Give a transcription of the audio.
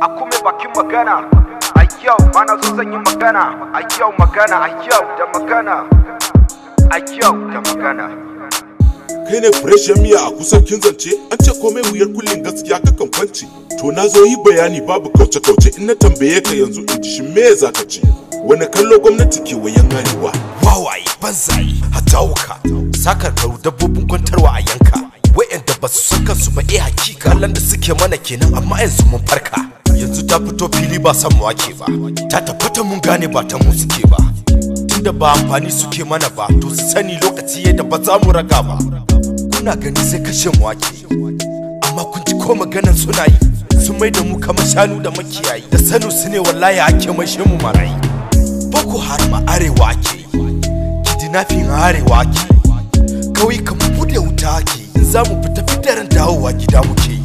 A kuma bakin magana. A yau mana zo zan yi magana. A yau magana, a yau da magana. A yau da magana. Kai ne fresh miya a kusan kin zance, an ce komai wuyar kullin gaskiya kakan kwance. To na zo yi bayani babu kauce kauce, in na tambaye ka yanzu in ji shin me za ka ce? Wani kallo gwamnati ke wayan arewa? Wawaye, banzaye, hatawuka, sakarkaru, dabbobin kwantarwa a yanka, wa'yanda ba su san kansu ba. Eh, hakika kallon da suke mana kenan, amma yanzu mun farka. Yanzu ta fito fili, ba san mu ake ba. Ta tabbata mun gane ba ta mu suke ba, tunda ba amfani suke mana ba. To su sani lokaci yadda ba za mu raga ba. Kuna gani sai kashe mu ake, amma kun ji ko maganan suna yi? Sun mai da mu kamar shanu da makiyayi. Da sanu su ne wallahi ake maishe mu marayi. Boko Haram a arewa ake yi, kidnapping a arewa ake yi, kauyukan mu bude wuta ake yi. In za mu fita fitaran dawowa gida muke yi.